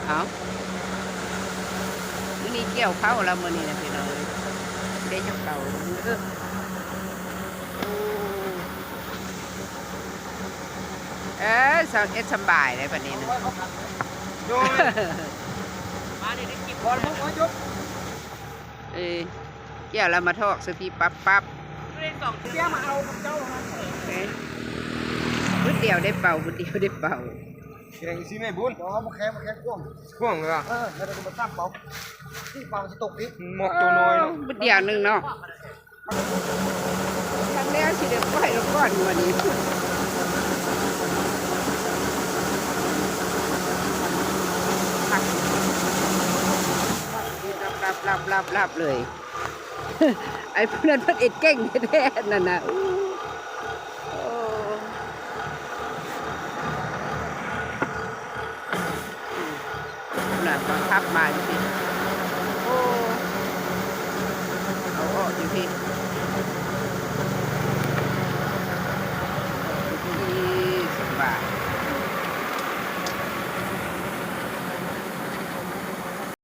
ເອົາ ມື້ນີ້ກ່ຽວເຂົ້າແລ້ວ ມື້ນີ້ນະພີ່ນ້ອງເອີຍ ໄດ້ຈັກເປົາ ເອີ ໂອ້ ເອີ ຊາວເອັດສຳບາຍເດ້ບັດນີ້ນະ ໂດຍ ເອີ ກ່ຽວແລ້ວມາຖອກໃສ່ພີ້ປັບໆ ເອີ ບຶດດຽວໄດ້ເປົາ ບຶດດຽວໄດ້ເປົາ. ແຂງຊິແມ່ບຸນ ບໍ່ ບໍ່ແຂງ ບໍ່ແຂງ ກວ້າງ ກວ້າງເລີຍ ເອີ ແລ້ວກໍມາຕຳເປົາ ທີ່ເປົາຊິຕົກອີກ ໝອກໂຕນ້ອຍເນາະ ບຶດດຽວໜຶ່ງເນາະ ທັງແລ້ວຊິໄດ້ໄປລະກ່ອນມື້ນີ້ ລັບໆໆໆໆ ເລີຍ. ໄອ້ຜູ້ນັ້ນເພິ່ນເຮັດເກັ່ງແທ້ໆ ນັ້ນນະ ໂອ້ ນັ້ນ ບັງຄັບມາຈັ່ງຊີ້